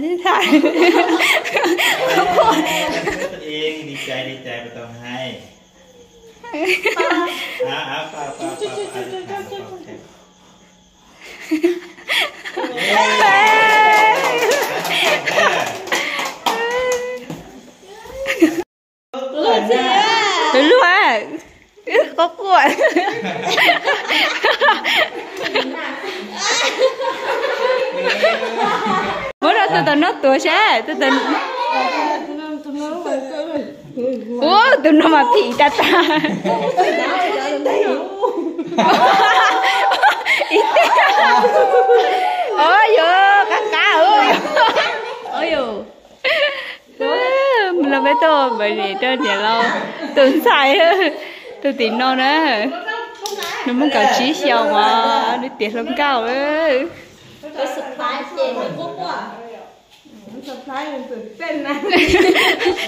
thiab thaij. Ib li cas li cas puas tau hais? Tus luaj, quaj quaj. Muab rau tus tom no tuav saib, tus tom, ua tus no mas phim tas tas. Ib teg, o yog qab qab. Los peb tuaj npawg Lis rau niam laus tus ntxhais, tus tim no na, nws muaj kaum tsib xyoos os, nws tiav hluas nkauj. Nws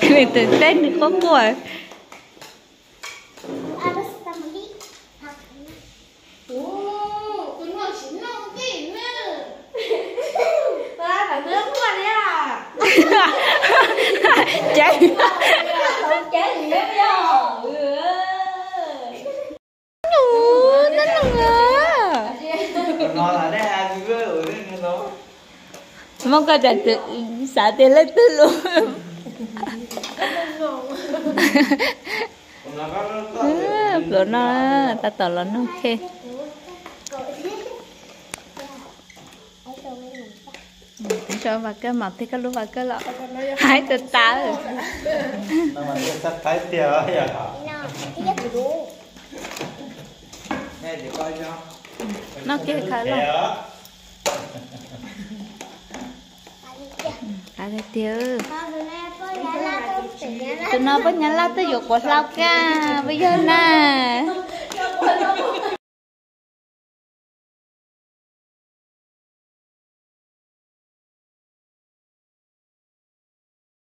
twm tej nws quaj quaj. Ces muab koj tas xav tias leej twg lus. Pluav no, tab tom los noj khej. Tso vas kawj mam tej koj lub vas kawj los hais tas tas. Noj kiag khaws los. Tus no poj Nyab Laj twb yuav quav hlau kag, peb yog na.